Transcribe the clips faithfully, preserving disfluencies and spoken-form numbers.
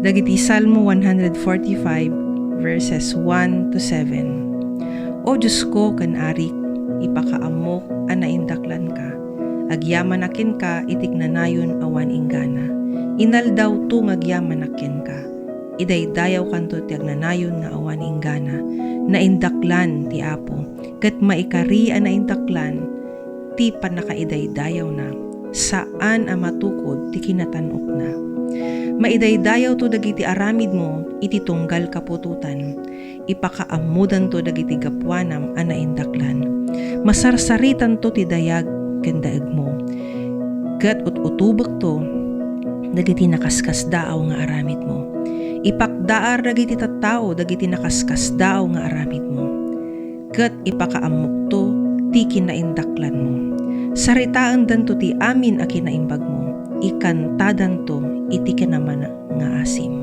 Dagiti Salmo one hundred forty-five, verses one to seven. O Diosko ken Arik, ipakaammok a naindaklanka. Agyamanak kenka iti agnanayon awan inggana. Inaldawto nga agyamanak kenka. Idaydayaw kanto ti agnanayon nga awan inggana. Naindaklan ti Apo, ket maikari a naindaklan ti pannakaidaydayawna, saan a matukod ti kinatan-okna. Maidaydayawto dagiti aramidmo iti tunggal kaputotan. Ipakaammodanto dagiti gapuanam a naindaklan. Masarsaritanto ti dayag ken daegmo, ket ut-utubekto dagiti nakaskasdaaw nga aramidmo. Ipakdaar dagiti tattao dagiti nakaskasdaaw nga aramidmo, ket ipakaammokto ti kinaindaklanmo. Saritaendanto ti amin a kinaimbagmo, ikantadanto iti kinamana nga asim.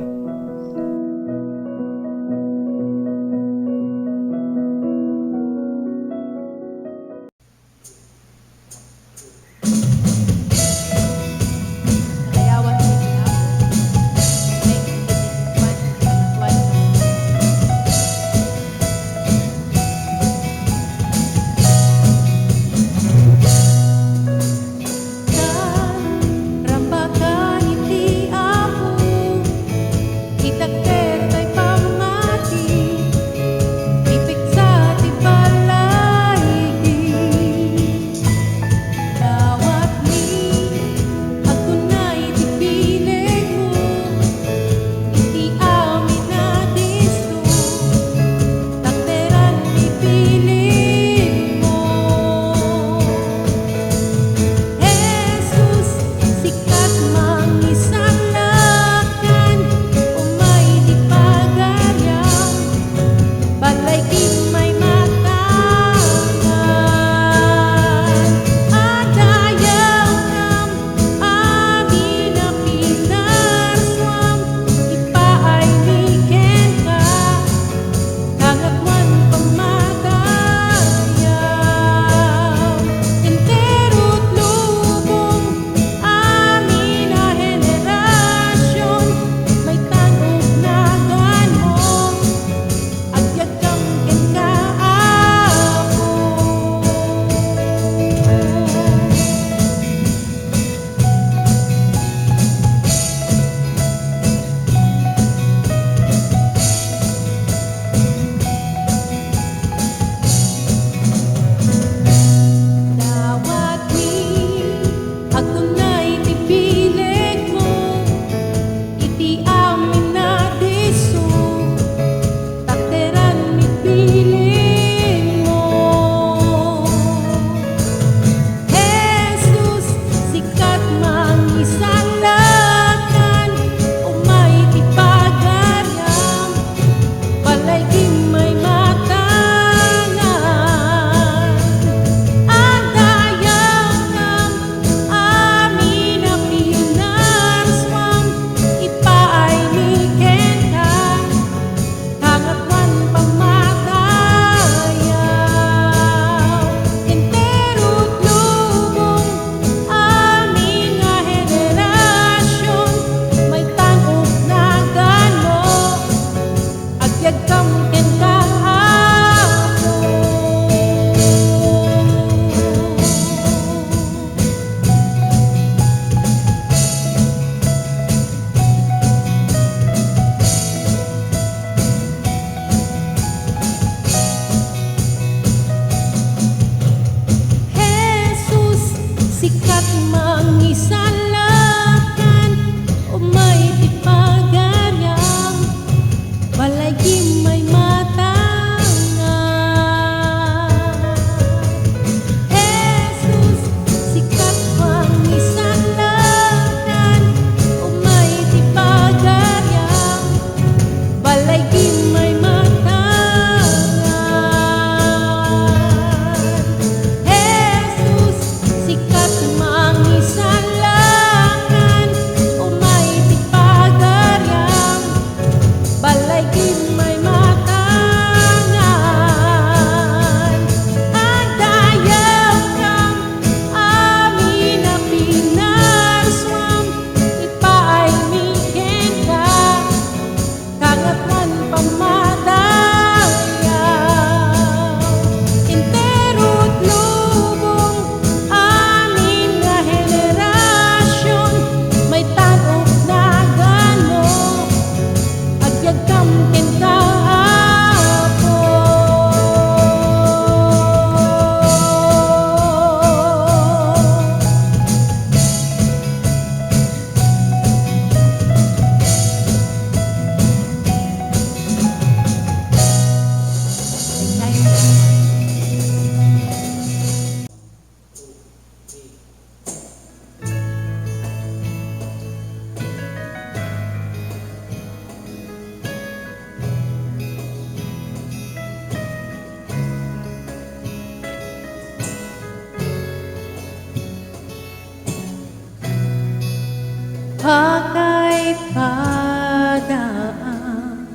padaan.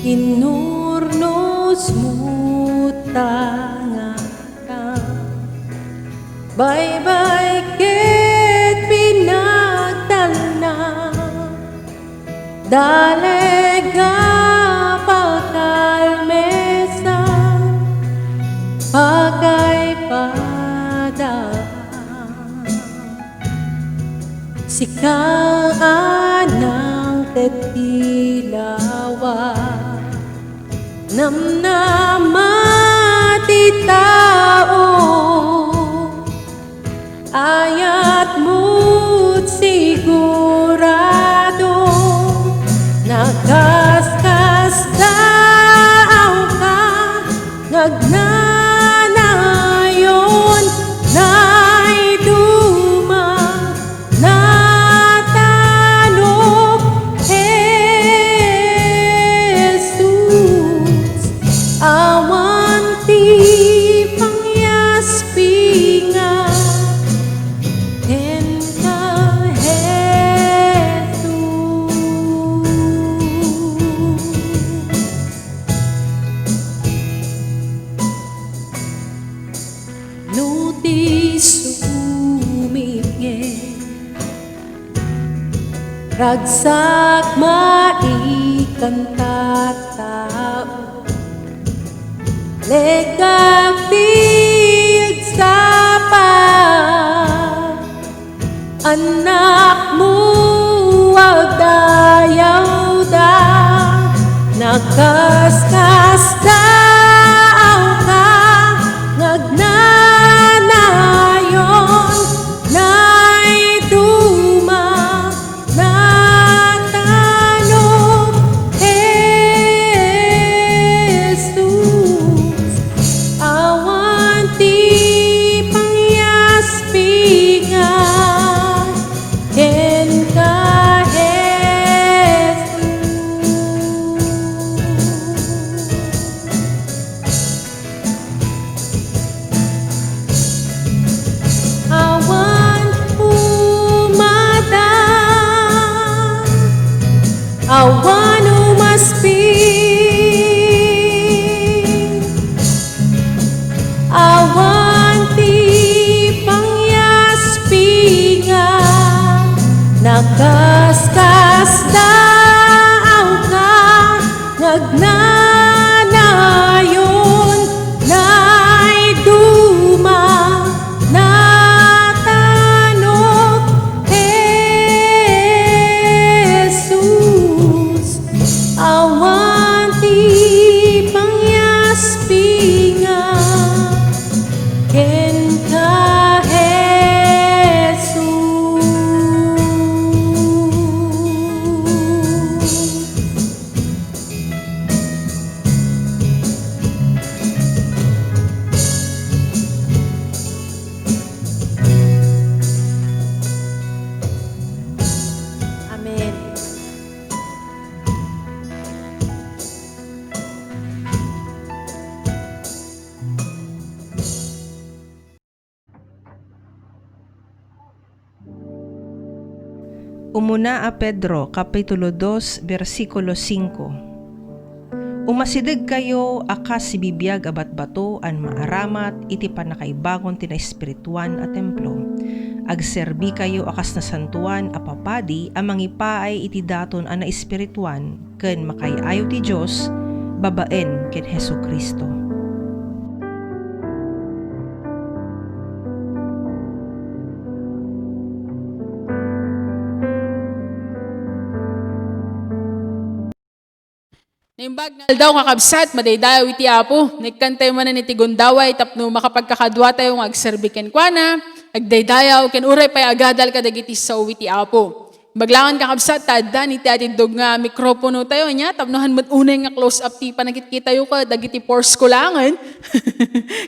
Inurnosmo ta nga baybay ket pinagtalna. Daleg a pakalmesan, pakaipadaan. Sika a nangted ti lawa, namnama ti tao. Ayatmo sigurado, nakaskasdaawka, ngagnanayon, naiduma, natanok, Jesus. Awan ti pangyas pinga kenka, Jesus. No ti sumingir, ragsak maikan tattao. Leggak ti agsapa, annakmo agdayawda, nakaskasdaawka, ngagnanayon, naiduma, natanok, Jesus. Awan ti pangyas pinga kenka, Jesus. Awan umada, awan umasping, awan ti pangyas pinga, nakaskasdaawka, ngagnanayon, naiduma, natanok, Jesus. Awan ti pangyas pinga kenka, Jesus. Amen. Umuna a Pedro, Kapitulo dos, bersikulo singko. Umasidegkayo a kas bibiag a batbato a maaramat iti pannakaibangon ti naespirituan a templo. Agserbikayo a kas nasantoan a papadi a mangipaay iti daton a naespirituan ken makaay-ayo ti Dios babaen ken Jesu-Cristo. Naimbag nga aldaw, kakabsat, madaydayaw iti Apo. Naikkantayo manen iti gundaway tapno makapagkakaduatayo nga agserbi kenkuana, agdaydayaw, ken uray pay agadal kadagiti sao iti Apo. Imbag laeng, kakabsat, ta addan iti atindog nga mikroponotayo, ania, tapno han met unay nga close up ti panakitkitayo kadagiti force kulangen.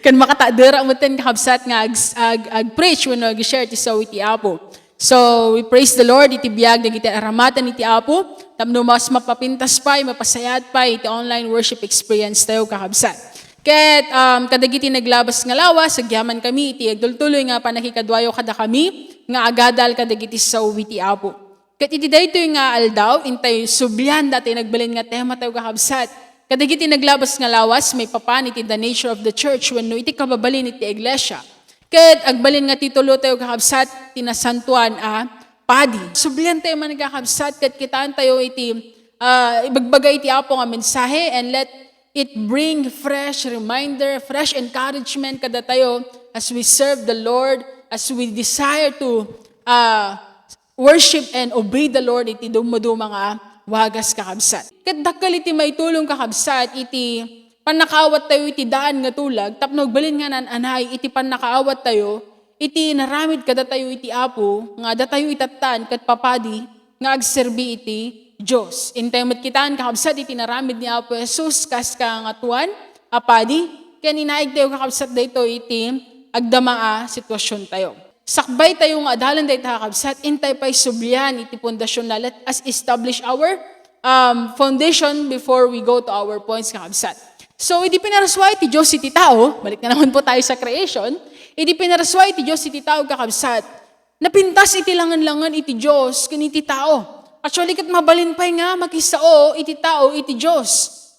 Ken makatadera metten, kakabsat, nga ag-, ag-, ag-preach wenno ag-share ti sao iti Apo. So, we praise the Lord iti biag dagiti aramatan iti Apo, tapno mas mapapintas pay, mapasayat pay iti online worship experience tayo, kakabsat. Ket, um, kadagiti naglabas nga lawas, agyaman kami iti agtultuloy nga pannakikaduayo kadakami nga agadal kadagiti sao iti Apo. Ket iti daytoy nga aldaw, intay sublian daytoy nagbalin nga tema tayo, kakabsat. Kadagiti naglabas nga lawas, maipapan iti the nature of the church wenno iti kababalin iti iglesia. Ket agbalin nga titulo tayo, kakabsat, ti nasantuan a padi. Sublian tayo man, kakabsat, ket kitaan tayo iti, ah, ibagbaga iti Apo nga mensahe, and let it bring fresh reminder, fresh encouragement kadatayo as we serve the Lord, as we desire to, ah, worship and obey the Lord iti dumaduma nga wagas, kakabsat. Ket dakkel iti maitulong, kakabsat, iti pannakaawat tayo iti daan nga tulag tapno agbalin nga naan-anay iti pannakaawat tayo iti inaramid kadatayo iti Apo nga datayo itattan ket papadi nga agserbi iti Dios. Intay met kitaan, kakabsat, iti inaramid ni Apo Jesus kas Kangatoan a Padi, ken inaig tayo, kakabsat, daytoy iti agdama a sitwasyon tayo. Sakbay tayo nga adalan dayta, kakabsat, intay pay sublian iti pundasyon na. Let us establish our, um, foundation before we go to our points, kakabsat. So, idi pinarsuay ti Dios iti tao, balik na naman po tayo sa creation, idi pinarsuay ti Dios iti tao, kakabsat, napintas iti langan-langan iti Dios ken iti tao. Actually, ket mabalin pay nga makisao iti tao iti Dios.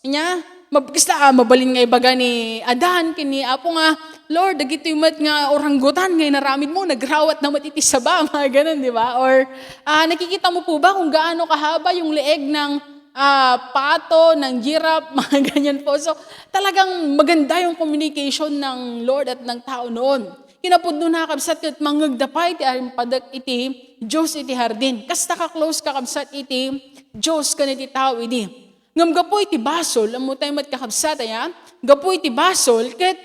Nya, mab-, kasta, ah, mabalin nga ibaga ni Adan ken ni Apo nga, "Lord, dagitoy met nga oranggutan nga inaramid mo, nagrawat na met iti saba," mga ganun, di ba? Or, ah, nakikita mo po ba kung gaano kahaba yung leeg ng, ah, pato, ng giraffe, mga ganyan po. So, talagang maganda yung communication ng Lord at ng tao noon. Kinapudno na, kabsat, ket mangngegda pay ti arimpadek iti Dios iti hardin. Kasta ka close, kakabsat, iti Dios ken iti tao idi. Ngem gapu iti basol, ammo tayo met, kakabsat, aya, gapu iti basol, ket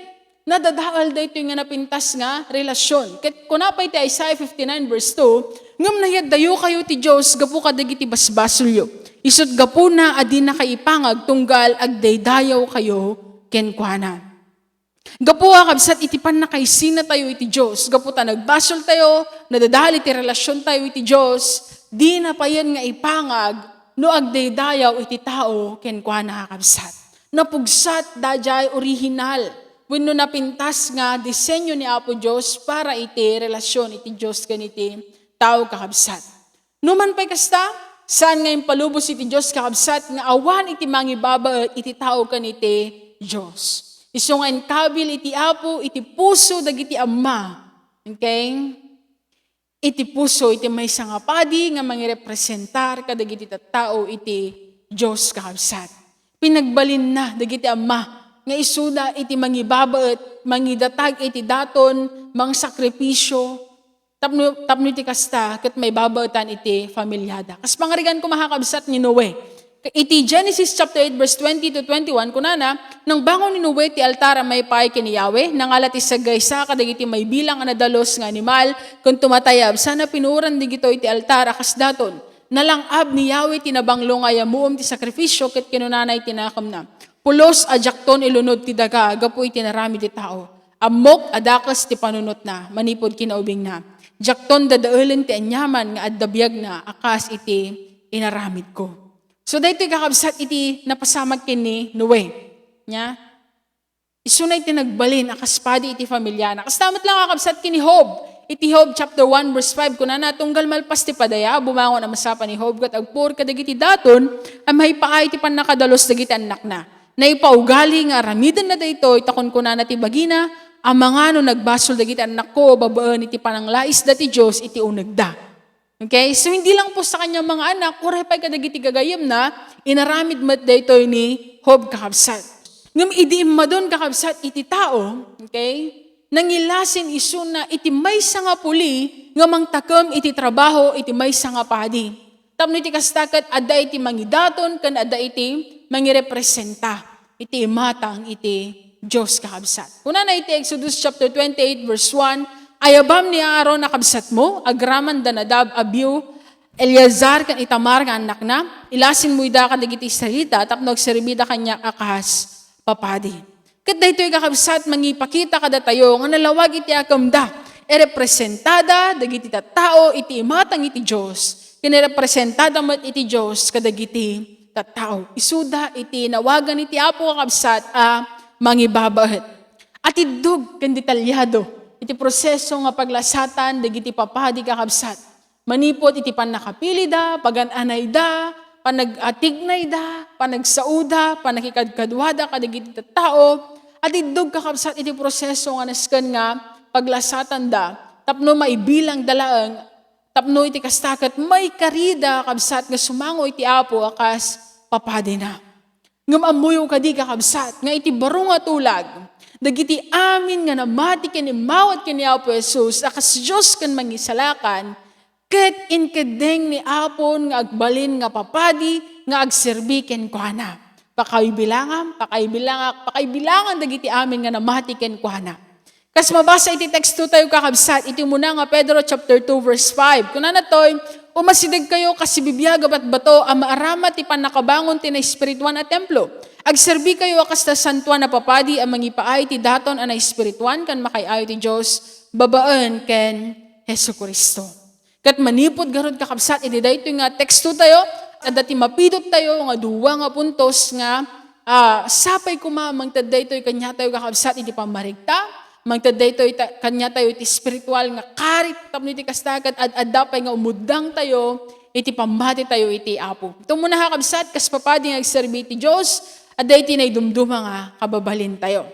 nadadael daytoy nga napintas nga relasyon. Ket kuna pay ti Isaiah fifty-nine verse two, "Ngem nayaddayokayo ti Dios gapu kadagiti basbasolyo. Isut' gapuna a dinakayo ipangag tunggal agdaydayawkayo kenkuana." Gapu, kakabsat, iti pannakaisina tayo iti Dios, gapu ta nagbasol tayo, nadadael iti relasyon tayo iti Dios, dina payen nga ipangag no agdaydayaw iti tao kenkuana, kakabsat. Napugsat daydiay orihinal wenno napintas nga disenyo ni Apo Dios para iti relasyon iti Dios ken iti tao, kakabsat. Numan pay kasta, saan nga impalubos iti Dios, kakabsat, nga awan iti mangibabaet iti tao ken iti Dios. Isu nga inkabil iti Apo iti puso dagiti amma. Okay? Iti puso iti maysa nga padi nga mangirepresentar kadagiti tattao iti Dios, kakabsat. Pinagbalinna dagiti amma nga isuda iti mangibabaet, mangidatag iti daton, mangsakripisio, tapno, tapno iti kasta ket maibabaetan iti familiada. Kas pangarigan koma, kakabsat, ni Noe. Iti Genesis chapter eight, verse twenty to twenty-one, kunana, "Nangbangon ni Noe ti altar a maipaay ken ni Yahweh, nangala ti sagaysa kadagiti maibilang a nadalus nga animal ken tumatayab, sana pinuoran dagitoy ti altar a kas daton. Nalang-ab ni Yahweh ti nabanglo nga ayamuom ti sakrifisio ket kinunana iti nakemna, 'Pulos a diakton ilunod ti daga gapu iti inaramid ti tao. Ammok a dakes ti panunotna manipud kinaubingna. Diakton dadaelen ti aniaman nga adda biagna a kas iti inaramidko.'" So, daytoy, kakabsat, iti napasamak ken ni Noe. Nya? Isuna iti nagbalin a kas padi iti familiana. Kasta met la nga, kakabsat, ken ni Job. Iti Job chapter one verse five, kunana, "Tunggal malpas ti padaya, bumangon a masapa ni Job ket agpuor kadagiti daton a maipaay ti pannakadalus dagiti annakna. Naipaugali nga aramidenna daytoy, ta kunkunana ti bagina, 'Amangan no nagbasol dagiti annakko babaen iti pananglaisda ti Dios iti unegda.'" Okay? So, hindi lang po sa kanyang mga anak, uray pay kadagiti gagayyemna, inaramid met daytoy ni Job, kakabsat. Ngem idi immadon, kakabsat, iti tao, okay, nangilasin isuna iti maysa nga puli nga mangtakem iti trabaho iti maysa nga padi. Tapno iti kasta ket adda iti mangidaton ken adda iti mangirepresenta iti imatang iti Dios, kakabsat. Kunana iti Exodus chapter twenty-eight, verse one, "Ayabam ni Aaron a kabsatmo, agraman da Nadab, Abihu, Eleazar, ken Itamar nga annakna, ilasinmo ida kadagiti Israelita tapno agserbida kaniak a kas papadi." Ket daytoy, kakabsat, mangipakita kadatayo nga nalawag iti akemda. Irepresentada dagiti tattao iti imatang iti Dios, ken irepresentada met iti Dios kadagiti tattao. Isuda iti nawagan iti Apo, kakabsat, a mangibabaet. Atiddog ken detalyado iti proseso nga paglasatan dagiti papadi, kakabsat. Manipud iti pannakapilida, pagan-anayda, panag-atignayda, panagsaoda, pannakikadkaduada kadagiti tattao, adiddog kakabsat iti proseso nga nasken nga paglasatanda tapno maibilangda laeng, tapno iti kasta ket maikarida, kabsat, nga sumango iti Apo a kas papadina. Ngem ammoyo kadi, kakabsat, nga iti baro nga tulag, dagiti amin nga namati ken immawat ken ni Apo Jesus a kas Dios ken Mangisalakan, ket inkeddeng ni Apon nga agbalin nga papadi nga agserbi kenkuana. Pakaibilangam, pakaibilangak, pakaibilangan dagiti amin nga namati kenkuana. Kas mabasa iti teksto tayo, kakabsat, iti umuna nga Pedro chapter two, verse five. Kunana toy, "Umasidegkayo kas sibibiag a batbato a maaramat ti pannakabangon ti naespirituan a templo. Agserbikayo a kas nasantoan a papadi a mangipaay ti daton a naespirituan ken makaay-ayo ti Dios babaen ken Jesu-Cristo." Ket manipud garud, kakabsat, iti daytoy nga teksto tayo, adda ti mapidot tayo nga dua nga puntos nga, ah, sapay koma mangted daytoy kaniatayo, kakabsat, iti pammarigta, mangted daytoy ta-, kaniatayo iti espiritual nga karit tapno iti kasta ket ad-adda pay nga umuddang tayo iti pammati tayo iti Apo. Ito muna, kakabsat, kas papadi nga agserbi ti Dios, adda iti naidumduma nga kababalin tayo.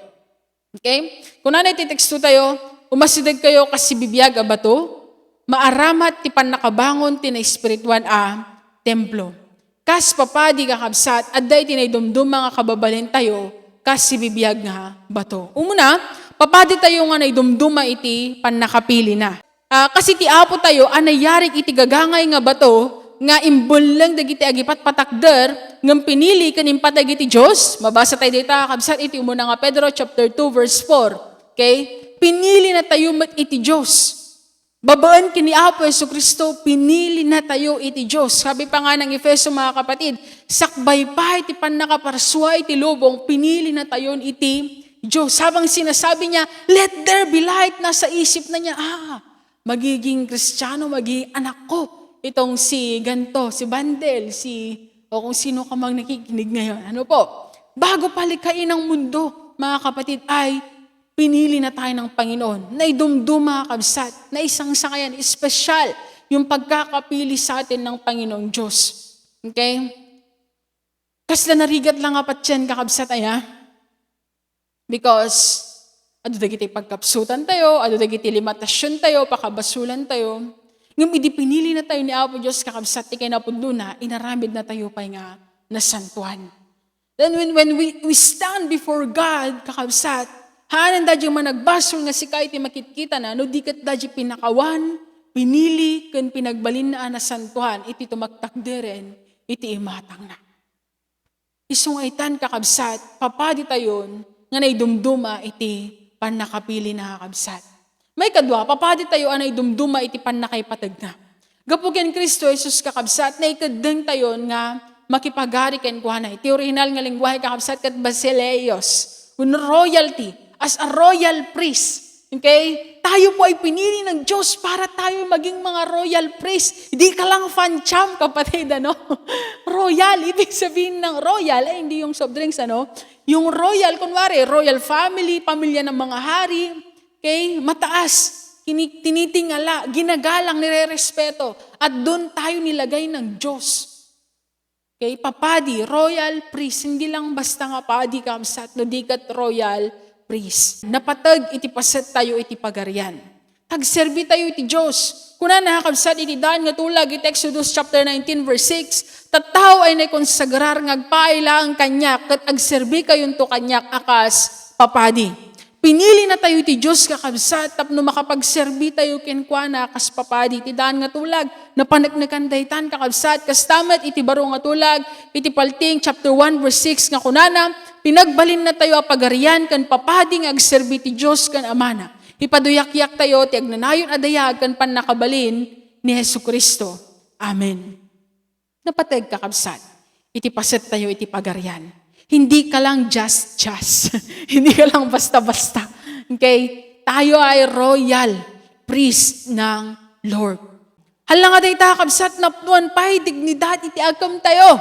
Okay? Kunana iti teksto tayo, "Umasidegkayo kas sibibiag a bato, maaramat ti pannakabangon ti naespirituan a templo." Kas papadi, kakabsat, adda iti naidumduma nga kababalin tayo kas sibibiag nga bato. Umuna, papadi tayo nga naidumduma iti pannakapilina. Ah, kas iti Apo tayo a nayarig iti gagangay nga bato nga imbelleng dagiti agipatpatakder, ngem pinili ken impateg iti Dios. Mabasa tayo dita, kabsat, iti umuna nga Pedro chapter two, verse four. Okay? Pinili na tayo met iti Dios. Babaen ken ni Apo Jesu-Cristo, pinili na tayo iti Dios. Sabi pa nga ng Efeso, mga kapatid, sakbay pa iti pannakaparsua iti lubong, pinili na tayon iti Dios. Habang sinasabi niya, "Let there be light," nasa isip na niya, "Ah, magiging Kristiyano, magiging anak ko itong si ganto, si Bandel, si," o kung sino ka mang nakikinig ngayon. Ano po? Bago palikhain ang mundo, mga kapatid, ay pinili na tayo ng Panginoon. Naidumduma, kabsat, naisangsangayan, espesyal yung pagkakapili sa atin ng Panginoong Diyos. Okay? Kasla narigat lang nga patien, kakabsat, aya? Because adu dagiti pagkapsutan tayo, adu dagiti limitasyontayo, pakabasulantayo. Ngem idi pinili na tayo ni Apo Dios, kakabsat, ti kinapudnona, inaramid na tayo pay nga nasantoan. Then when, when we, we stand before God, kakabsat, haananda diay managbasol nga sika iti makitkitana, no di ket da diay pinakawan, pinili, ken pinagbalinna a nasantoan iti tumaktakderen iti imatangna. Isu nga itan, kakabsat, papadi tayon nga naidumduma iti pannakapilina, kakabsat. Maikadua, papadi tayo a naidumduma iti pannakaipategna. Gapu ken Cristo Jesus, kakabsat, naikeddeng tayon nga makipagari kenkuana. Iti orihinal nga lengguahe, kakabsat, ket basileus, wenno royalty, as a royal priest. Okay? Tayo po ay pinili ng Diyos para tayo maging mga royal priest. Hindi ka lang fan cham, kapatid, ano? Royal, ibig sabihin ng royal, eh, hindi yung soft drinks, ano? Yung royal, kunwari, royal family, pamilya ng mga hari, okay? Mataas, kini-, tinitingala, ginagalang, nirerespeto. At doon tayo nilagay ng Diyos. Okay, papadi, royal priest, hindi lang basta nga padi, kabsat, no di ket royal priest. Napateg iti paset tayo iti pagarian. Tagserbi tayo iti Dios. Kunana, kabsat, iti daan nga tulag iti Exodus chapter nineteen, verse six, "Tattao ay naikonsagrar nga agpaay laeng kaniak, ket agserbi kayonto kaniak a kas papadi." Pinili na tayo ti Dios, kakabsat, tapno makapagserbi tayo kenkuana kas papadi. Iti daan nga tulag, napaneknekan daytan, kakabsat, kasta met iti baro nga tulag, iti Paltiing chapter one, verse six, nga kunana, "Pinagbalin na tayo a pagarian ken papadi nga agserbi ti Dios ken Amana. Ipaduyakyak tayo ti agnanayon a dayag ken pannakabalin ni Jesu-Cristo. Amen." Napateg, kakabsat, iti paset tayo iti pagarian. Hindi ka lang just, just. Hindi ka lang basta-basta. Okay? Tayo ay royal priest ng Lord. Hala nga dayta, kabsat, napnuan pay dignidad iti agkem tayo.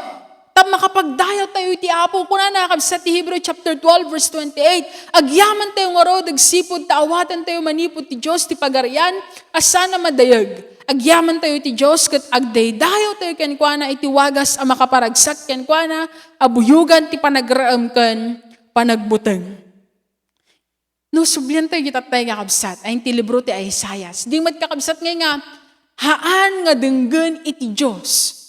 Ta makapagdayaw tayo iti Apo. Kunana, kabsat, ti Hebreo chapter twelve, verse twenty-eight, "Agyaman tayo ngarud agsipud ta awaten tayo manipud ti Dios ti Pagarian a saan a madayeg. agyamantayo iti Dios ket agdaydayaw tayo kenkuana iti wagas a makaparagsak kenkuana a buyogan ti panagraem ken panagbuteng. No, sublian tayo iti tattay, kakabsat, ay iti libro ti Isaias. Di met, kakabsat, ngay nga, haan nga denggen iti Dios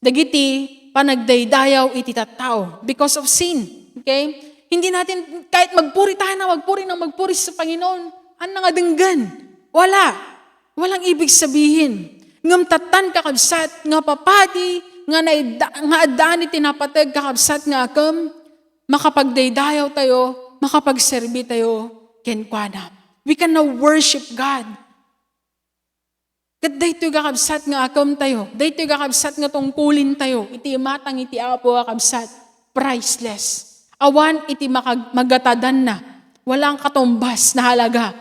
dagiti panagdaydayaw iti tattao because of sin. Okay? Hindi natin, kahit magpuri tayo na magpuri na magpuri sa Panginoon, haan nga denggen. Wala. Walang ibig sabihin. Ngem tattan, kakabsat, nga papadi, nga naidda-, nga addaan iti napateg, kakabsat, nga akem, makapagdaydayaw tayo, makapagserbi tayo kenkuana. We can now worship God. Ket daytoy, kakabsat, nga akem tayo, daytoy, kakabsat, nga tungkulin tayo, iti imatang iti Apo, kakabsat, priceless. Awan iti makag-, magatadanna, walang katumbas na halaga.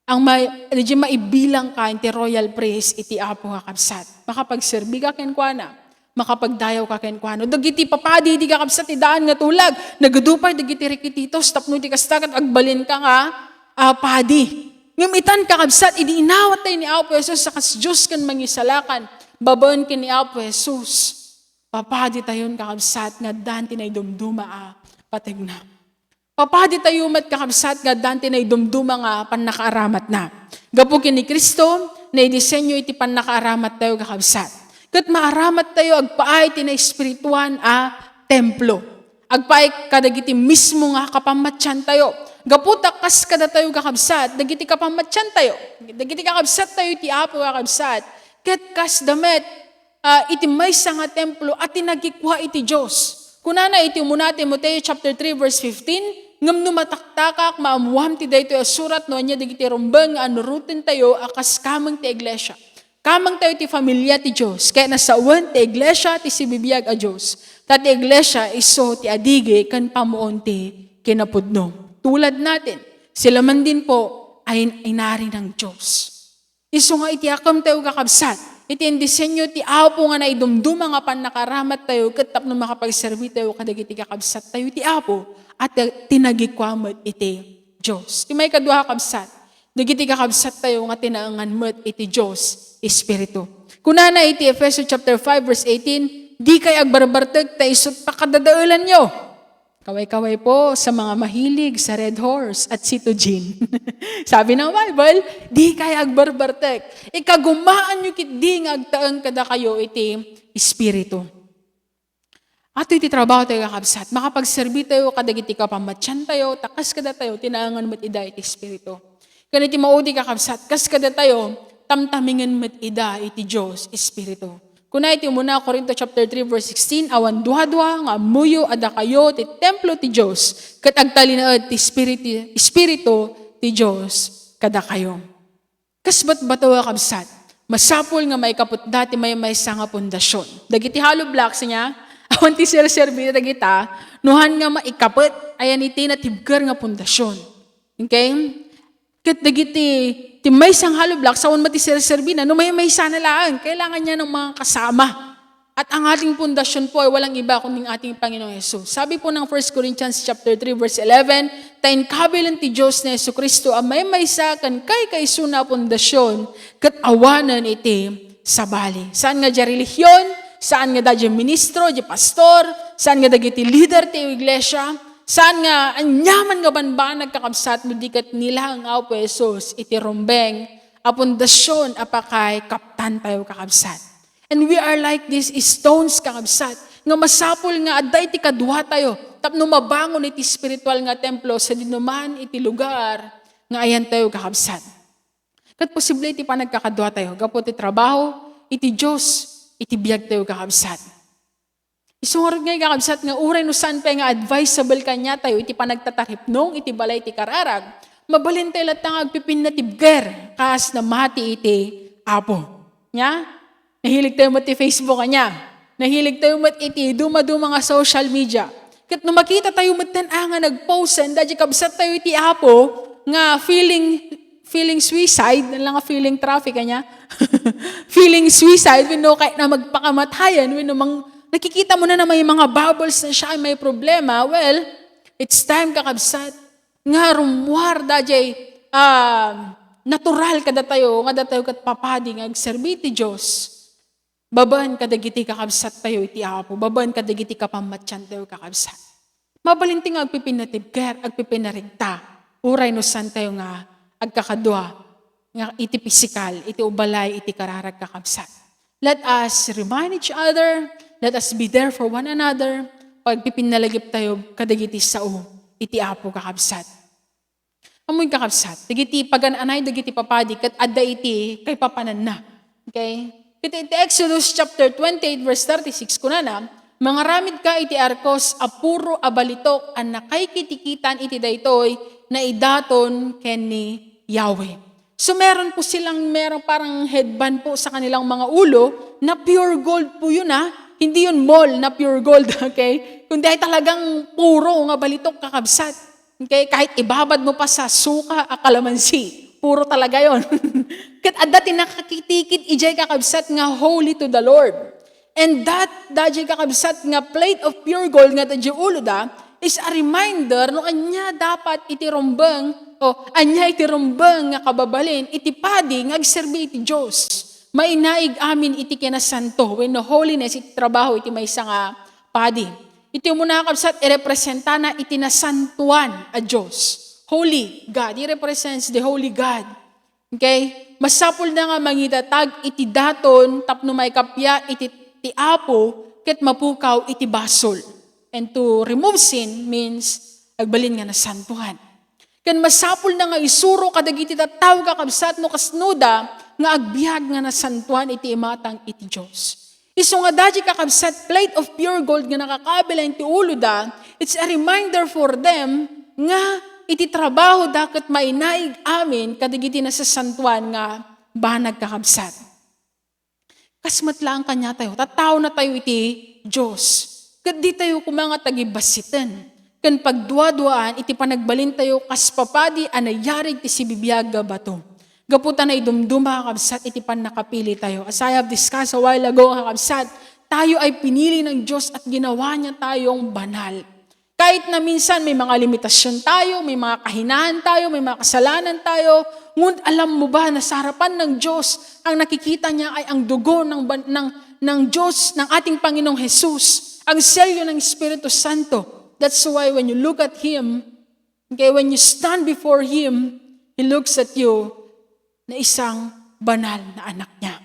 Ang may, di maibilang ka iti royal priest iti Apo, kakabsat. Makapagserbi ka kenkuana, makapagdayaw ka kenkuana. Dagiti papadi, di, kakabsat, ti daan nga tulag. Nagadu pay dagiti rikititos tapno di kasta ket agbalin ka nga, ah, padi. Ngem itan, kakabsat, idi inawat tayo ni Apo Jesus a kas Dios ken Mangisalakan, babaen ken ni Apo Jesus, papadi tayon, kakabsat, nga addaan ti naidumduma a pategna. Papadi tayo met, kakabsat, nga addaan ti naidumduma nga pannakaaramatna. Gapu ken ni Cristo, naidisenyo iti pannakaaramat tayo, kakabsat. Ket maaramat tayo agpaay ti naespirituan a templo. Agpaay kadagiti mismo nga kapammatian tayo. Gapu ta kas kadatayo, kakabsat, dagiti kapammatian tayo. Dagiti kakabsat tayo iti Apo, kakabsat. Ket kasda met, ah, iti maysa nga templo a tinagikua iti Dios. Kunana iti umuna Timoteo chapter three verse fifteen, "Ngem no mataktakak, maammoam ti daytoy a surat no ania dagiti rumbeng nga annuroten tayo a kas kameng ti iglesia." Kameng tayo ti familia ti Dios, ket nasawen ti iglesia ti sibibiag a Dios. Ta ti iglesia isu ti adigi ken pammuon ti kinapudno. Tulad natin, sila man din po ay inari ng Diyos. Isu nga iti akem tayo, kakabsat, iti indisenyo ti Apo nga naidumduma nga pannakaaramat tayo ket tapno makapagserbi tayo kadagiti kakabsat tayo iti Apo, a ti-, tinagikua met iti Dios. Ti maikadua, kakabsat, dagiti kakabsat tayo nga tinaengan met iti Dios Espiritu. Kunana iti Efeso chapter five verse eighteen, "Dikay agbarbartek ta isut' pakadadaelanyo." Kaway-kaway po sa mga mahilig sa Red Horse at Cetogene. Sabi ng Bible, "Dikay agbarbartek. Ikagumaanyo ketdi nga agtaeng kadakayo iti Espiritu." Ato iti trabaho tayo, kakabsat. Makapagserbi tayo kadagiti kapammatian tayo, ta kas kadatayo, tinaengan met ida iti Espiritu. Ken iti maudi, kakabsat, kas kadatayo, tamtamingen met ida iti Dios Espiritu. Kuna iti umuna Corinto chapter three verse sixteen, "Awan duadua nga ammoyo a dakayo ti templo ti Dios, ket agtalinaed ti Espiritu, Espiritu ti Dios kadakayo." Kas batbato, kakabsat, masapul nga maikaputda ti maymaysa nga pundasyon. Dagiti hollow blocks niya, awan ti serserbi dagita, no han nga maikapet, ayan iti natibker nga pundasyon. Okay? Ket dagiti, ti maysa nga hollow blocks, awan met ti serserbi na, no maymaysa na laeng, kailangan niya ng mga kasama. At ang ating pundasyon po ay walang iba kundi ang ating Panginoong Yesus. Sabi po ng First Corinthians chapter three verse eleven, "Ta inkabilen ti Dios ni Jesu-Cristo a maymaysa ken kaykaysuna a pundasyon ket awanen iti sabali." Saan nga diay relihiyon, saan nga da diay ministro, diay pastor, saan nga dagiti lider ti iglesia, saan nga aniaman nga banbanag, kakabsat, no di ket ni laeng Apo Jesus iti rumbeng a pundasyon a pakaikaptan tayo, kakabsat. And we are like these stones, kakabsat, nga masapul nga adda iti kadua tayo tapno mabangon iti espiritual nga templo sa dinuman iti lugar nga ayan tayo, kakabsat. Ket posible iti panagkakadua tayo gapu ti trabaho, iti Dios, iti biag tayo, kakabsat. Isu ngarud ngay, kakabsat, nga uray no saan pay nga advisable kaniatayo iti panagtataripnong iti balay ti kararag, mabalin tayo latta nga agpipinnatibker kas namati iti Apo. Nya? Nahilig tayo met iti Facebook, anya? Nahilig tayo met iti dumaduma nga social media. Ket no makita tayo metten a nga nagposten, daydi kabsat tayo iti Apo nga feeling, feeling suicide, na lang nga feeling traffic, anya? Feeling suicide, wenno kayatna magpakamatayen, wenno mang-, nakikita mo na na may mga bubbles na siya, may problema. Well, it's time, kakabsat, nga rummuar daydi, ah, natural kadatayo nga datayo ket papadi nga agserbi ti Dios babaen kadagiti kakabsattayo iti Apo, babaen kadagiti kapammatiantayo, kakabsat. Mabalin ti nga agpipinatibker, agpipinarigta, uray no saantayo nga agkakadua nga iti pisikal, iti ubalay, iti kararag, kakabsat. Let us remind each other, let us be there for one another, pagpipinnalagiptayo kadagiti sao iti Apo, kakabsat. Ammoy, kakabsat, dagiti pagan-anay dagiti papadi ket adda iti kaipapananna. Okay? Ket iti Exodus chapter twenty-eight, verse thirty-six, kunana, "Mangaramidka iti arkos a puro a balitok a nakaikitikitan iti daytoy naidaton ken ni Yahweh." So, meron po silang, merong parang headband po sa kanilang mga ulo na pure gold po yun, ah. Hindi yun mall na pure gold, okay? Kundi ay talagang puro nga balitok, kakabsat. Okay? Kahit ibabad mo pa sa suka a kalamansi, puro talaga yon. Ket adda ti nakakitikit idiay, kakabsat, nga holy to the Lord. And that, daydiay, kakabsat, nga plate of pure gold nga adda idiay uloda is a reminder no ania dapat iti rumbeng, o ania iti rumbeng nga kababalin iti padi nga agserbi iti Dios. Mainaig amin iti kinasanto wenno holiness iti trabaho iti maysa nga padi. Iti umuna, kabsat, irepresentana iti nasantoan a Dios. Holy God. He represents the holy God. Okay? Masapulna nga mangidatag iti daton tapno maikappia iti ti Apo ket mapukaw iti basol. And to remove sin means agbalin nga nasantoan. Ken masapulna nga isuro kadagiti tattao, kakabsat, no kasnoda nga agbiag nga nasantoan iti imatang iti Dios. Isu nga daydiay, kakabsat, plate of pure gold nga nakakabilan iti uloda, it's a reminder for them nga iti trabahoda ket mainaig amin kadagiti nasasantoan nga banag, kakabsat. Kas met laeng kaniatayo, tattaonatayo iti Dios. Ket ditayo koma nga tagibassiten ken pagduaduaan iti panagbalintayo kas papadi a nayarig ti sibibiag nga bato. Gapu ta naidumduma, kakabsat, iti pannakapilitayo. As I have discussed a while ago, kakabsat, tayo ay pinili ng Diyos at ginawa niya tayong banal. Kahit na minsan may mga limitasyon tayo, may mga kahinaan tayo, may mga kasalanan tayo, ngunit alam mo ba na sa harapan ng Diyos, ang nakikita niya ay ang dugo ng ban-, ng, ng Diyos, ng ating Panginoong Jesus, ang selyo ng Espiritu Santo. That's why when you look at Him, okay, when you stand before Him, He looks at you na isang banal na anak niya.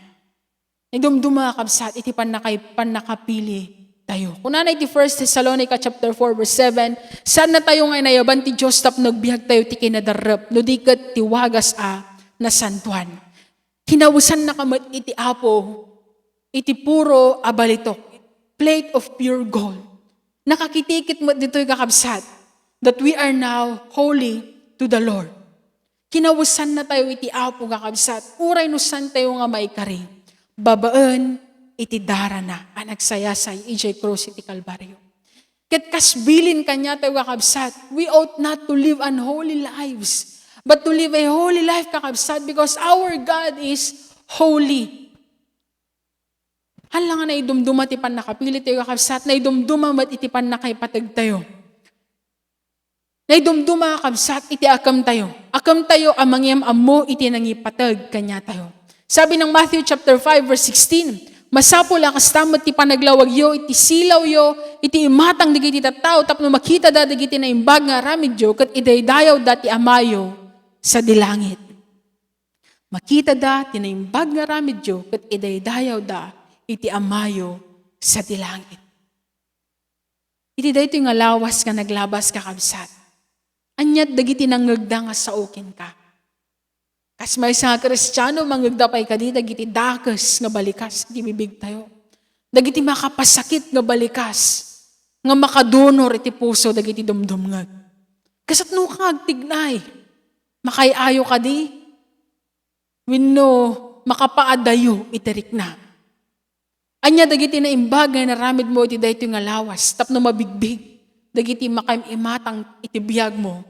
Naidumduma, kabsat, iti pannakay-, pannakapili tayo. Kunana iti First Thessalonica chapter four, verse seven, "Saannatayo nga inayaban ti Dios tapno agbiag tayo ti kinadarrep, no di ket ti wagas a nasantoan." Kinausannaka met iti Apo, iti puro a balitok, plate of pure gold. Nakakitikit met ditoy, kakabsat, that we are now holy to the Lord. Kinausannatayo iti Apo, kakabsat, uray no saantayo nga maikari babaen iti darana a nagsayasay idiay krus iti Kalbario. Ket kas bilin kaniatayo, kakabsat, we ought not to live unholy lives, but to live a holy life, kakabsat, because our God is holy. Hala nga naidumduma ti pannakapilitayo, kakabsat, naidumduma met iti pannakaipategtayo. Naidumduma, kabsat, iti akemtayo. Akemtayo a mangiyam-ammo iti nangipateg kaniatayo. Sabi ng Matthew chapter five, verse sixteen, "Masapul a kasta met ti panaglawagyo iti silawyo iti imatang dagiti tattao tapno makitada dagiti naimbag nga aramidyo ket idaydayawda ti Amayo sadi langit." Makitada ti naimbag nga aramidyo ket idaydayawda iti Amayo sadi langit. Iti daytoy nga lawas nga naglabas, kakabsat, aniat dagiti nangngegda nga sao kenka? Kas maysa nga Kristiano, mangngegda pay kadi dagiti dakes nga balikas iti bibigtayo? Dagiti makapasakit nga balikas nga makadunor iti puso dagiti dumdumngeg? Kasano ka agtignay? Makaay-ayo kadi? Wenno makapaadayo iti rikna? Ania dagiti naimbag nga inaramidmo iti daytoy nga lawas tapno mabigbig dagiti makaim-imatang iti biagmo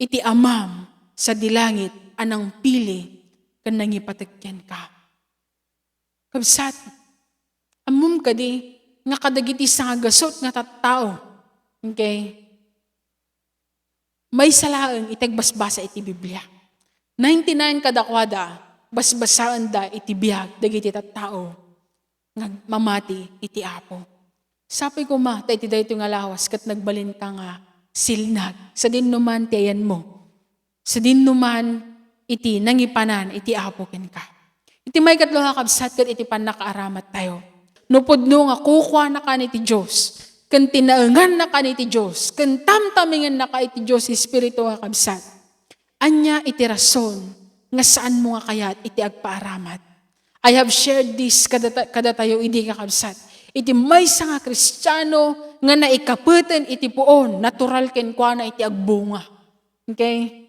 iti Amam sadi langit a nangpili ken nangipateg kenka? Kabsat, ammom kadi nga kadagiti sangagasut nga tattao, okay, maysa laeng iti agbasbasa iti Biblia. ninety-nine kadakuada, basbasaenda iti biag dagiti tattao nga mamati iti Apo. Sapay koma ta iti daytoy nga lawas ket nagbalinka nga silnag sadin no man ti ayanmo, sadin no man iti nangipanan iti Apo kenka. Iti maikatlo nga kabsat ket iti pannakaaramat tayo. No pudno nga kukuanaka iti Dios, ken tinaenganna iti Dios, ken tamtamingennaka iti Dios Espiritu nga kabsat, ania iti rason nga saanmo nga kayat iti agpaaramat? I have shared this kadata-, kadatayo idi, kakabsat. Iti maysa nga Kristiano nga naikapeten iti puon, natural kenkuana iti agbunga. Okay?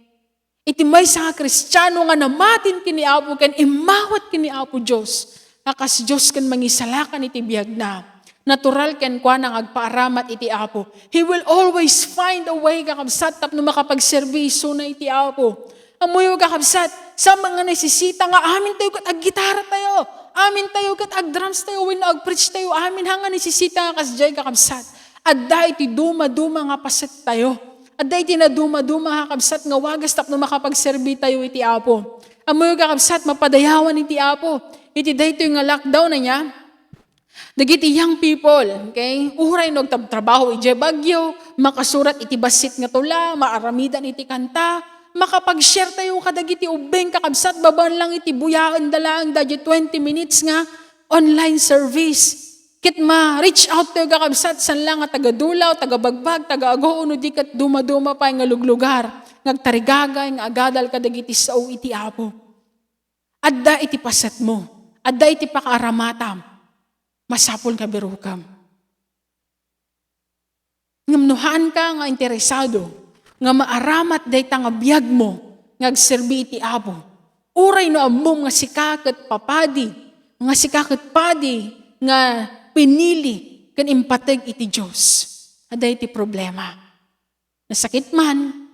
Iti maysa nga Kristiano nga namatin ken ni Apo ken immawat ken ni Apo Dios, nga kas Dios ken mangisalakan iti biagna, natural kenkuana nga agpaaramat iti Apo. He will always find a way, kakabsat, tapno makapagserbi isuna iti Apo. Ammoyo, kakabsat, sa mga nesesita nga amin tayo ket aggitara tayo, amin tayo ket agdrums tayo, wenno agpreach tayo, amin ha nga nesesita nga kasdiay, kakabsat. Adda iti dumaduma nga paset tayo. Adda iti nadumaduma nga kabsat nga wagas tapno makapagserbi tayo iti Apo. Ammoyo, kakabsat, mapadayawan iti Apo. Iti daytoy nga lockdown, ania, dagiti young people, okay? Uray no agtabtrabaho idiay Baguio, makasurat iti bassit nga tula, maaramidan iti kanta, makapag-share tayo kadagiti ubbing, kakabsat, babaen lang iti buyaen da laeng dagiti twenty minutes nga online service. Ket ma-reach out tayo, kakabsat, saan la nga taga Dulao, taga Bagbag, taga Aguo, no di ket dumaduma pay nga luglugar, nga agtarigagay, nga agadal kadagiti sao iti Apo. Adda iti pasetmo, adda iti pakaaramatam, masapul nga birukem. Ngem no haanka nga interesado nga maaramat dayta nga biagmo nga agserbi iti Apo, uray no ammom nga sika ket papadi, nga sika ket padi nga pinili ken impateg iti Dios, adda iti problema. Nasakit man,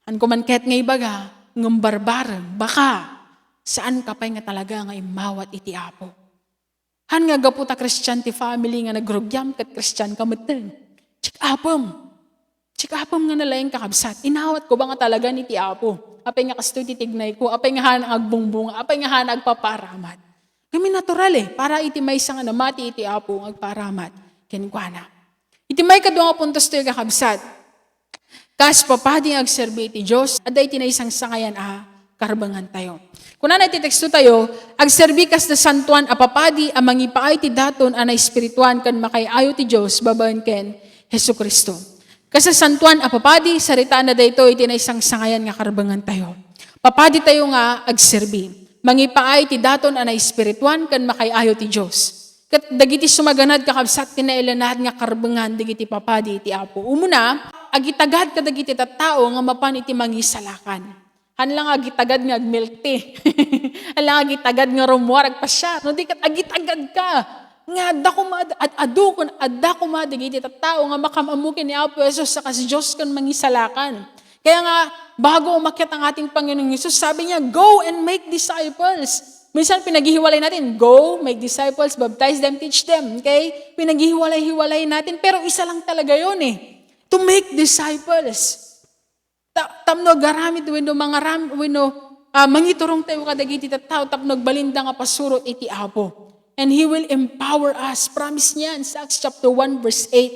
haanko man ket nga ibaga, ngem barbarem, baka, saanka pay nga talaga nga immawat iti Apo. Haan nga gapu ta Christian ti family nga nagrugiam ket Christian ka metten. Check upem. Check upem nga nalaing, kakabsat. Inawatko ba nga talaga ni ti Apo? Apay nga kastoy ti tignayko? Apay nga haan nga agbungbunga? Apay nga haan nga agpapaaramat? Kami natural eh, para iti maysa nga namati iti Apo nga agpaaramat kenkuana. Iti maikadua nga puntos tayo, kakabsat. Kas papadi nga agserbi iti Dios, adda iti naisangsangayan a karbengan tayo. Kunana iti teksto tayo, "Agserbi kas nasantoan a papadi a mangipaay ti daton a naespirituan ken makaay-ayo ti Dios babaen ken Jesu-Cristo." Kas nasantoan a papadi, saritaanna daytoy iti naisangsangayan nga karbengan tayo. Papadi tayo nga agserbi. Mangipaay ti daton a naespirituan ken makaay-ayo ti Dios. Ket dagiti sumaganad, kakabsat, ti nailanad nga karbengan dagiti papadi iti Apo. Umuna, agitagad kadagiti tattao nga mapan iti mangisalakan. Haan la nga agitagad nga ag-milk tea. Haan la nga agitagad nga rummuar agpasiar. No di ket agitagad ka nga adda koma, ad-, adu ken adda koma dagiti tattao nga makam-ammo ken ni Apo Jesus a kas Dios ken mangisalakan. Kaya nga, bago umakyat ang ating Panginoong Jesus, sabi niya, "Go and make disciples." Minsan pinaghihiwalay natin, "Go, make disciples, baptize them, teach them." Okay? Pinaghihiwalay-hiwalay natin, pero isa lang talaga yun eh. To make disciples. Ta-, tapno agaramid wenno mangaram-, wenno, ah, mangiturong tayo kadagiti tattao tapno agbalinda nga pasurot iti Apo. And He will empower us. Promise niya sa Acts chapter one verse eight.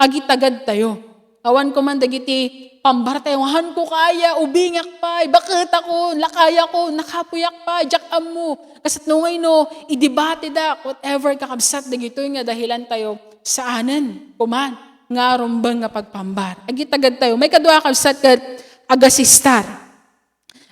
Agitagad tayo. Awan ko man dagiti pambar tayo, "Hanko kaya, ubingak pay, baketako, lakayako, nakapuyak pay, diak ammo." Kasat no ngay no, idebate da, whatever, kakabsat, dagitoy nga dahilan tayo, saanen, kuman, nga rumbeng nga pagpambar. Agitagad tayo. Maikadua, kabsat, ket agasistar.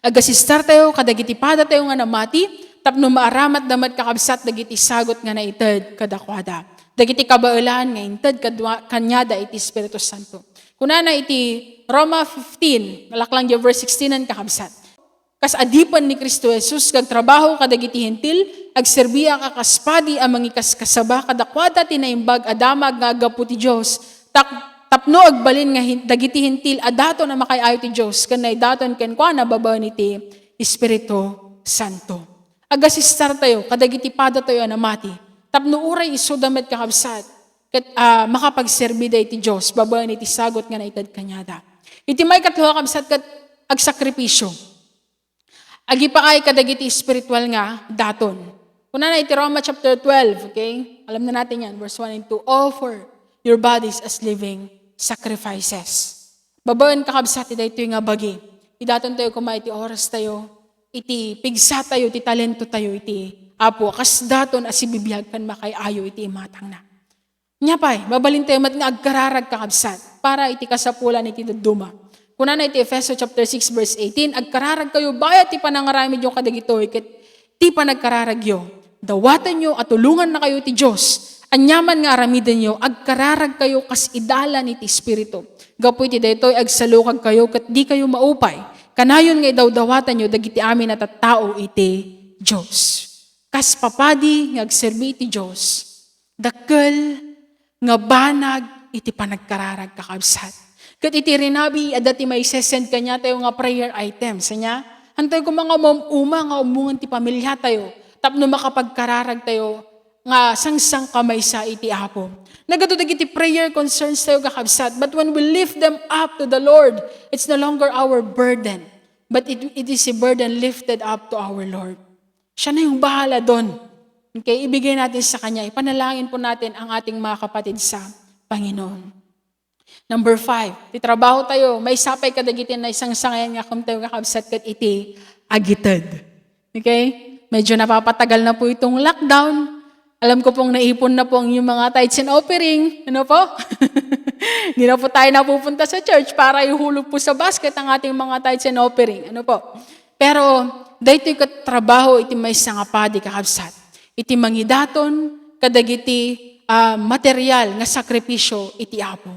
Agasistar tayo kadagiti pada tayo nga namati, tapno maaramat da met, kakabsat, dagiti sagut nga naited kadakuada. Dagiti kabaelan nga inted kadua-, kaniada iti Espiritu Santo. Kunana iti Roma fifteen, laklang verse sixteen, kakabsat. Kas adipen ni Cristo Jesus, kagtrabaho kadagiti Hentil, agserbiak a kas padi a mangikaskasaba kadakuada ti naimbag a damag nga aggapu ti Dios, tak-, tapno agbalin nga hin-, dagiti Hentil a daton a makaay-ayo ti Dios, ken naidaton kenkuana babaen iti Espiritu Santo. Agasistar tayo kadagiti pada tayo a namati, tapno uray isuda met, kakabsat, ket, ah, makapagserbi da iti Dios babaen iti sagut nga naited kaniada. Iti maikatlo, kakabsat, ket agsakripisio. Agipaay kadagiti spiritual nga daton. Kunana iti Roma chapter twelve, okay? Alam na natin yan, verse one and two. "Offer your bodies as living sacrifices." Babaen, kakabsat, ti daytoy nga bagi. Idaton tayo kuma iti oras tayo, iti pigsa tayo, iti talento tayo, iti Apo, kas daton a sibibiag ken makay-ayo iti imatangna. Nia pay, mabalin tayo met nga agkararag, kakabsat, para iti kasapulan iti dadduma. Kunana iti Efeso chapter six, verse eighteen, "Agkararagkayo bayat ti panangaramidyo kadagitoy, ket ti panagkararagyo, dawatenyo a tulongannakayo ti Dios. Aniaman nga aramidenyo, agkararagkayo kas idalan iti Espiritu. Gapu iti daytoy, agsalukagkayo ket dikayo maupay. Kanayon nga idawdawatanyo dagiti amin a tattao iti Dios." Kas papadi nga agserbi iti Dios, dakkel nga banag iti panagkararag, kakabsat. Ket iti rinabi, adda ti maisesend kaniatayo nga prayer items. Ania? Hantoy koma nga maum-uma nga ummongen ti pamiliatayo tapno makapagkararag tayo nga sangsangkamaysa iti Apo. Nagadu dagiti prayer concerns tayo, kakabsat, but when we lift them up to the Lord, it's no longer our burden, but it, it is a burden lifted up to our Lord. Siya na yung bahala doon. Okay? Ibigay natin sa Kanya. Ipanalangin po natin ang ating mga kapatid sa Panginoon. Number five, ti trabaho tayo, maisapay kadagiti naisangsangayan nga kumtayo, kakabsat, ket iti agited. Okay? Medyo napapatagal na po itong lockdown. Alam ko pong naipon na po ang inyong mga tithes and offering. Ano po? Hindi na po tayo napupunta sa church para ihulog po sa basket ang ating mga tithes and offering. Ano po? Pero daytoy ket trabaho iti maysa nga padi, kakabsat, iti mangidaton kadagiti, ah, material nga sakripisyo iti Apo.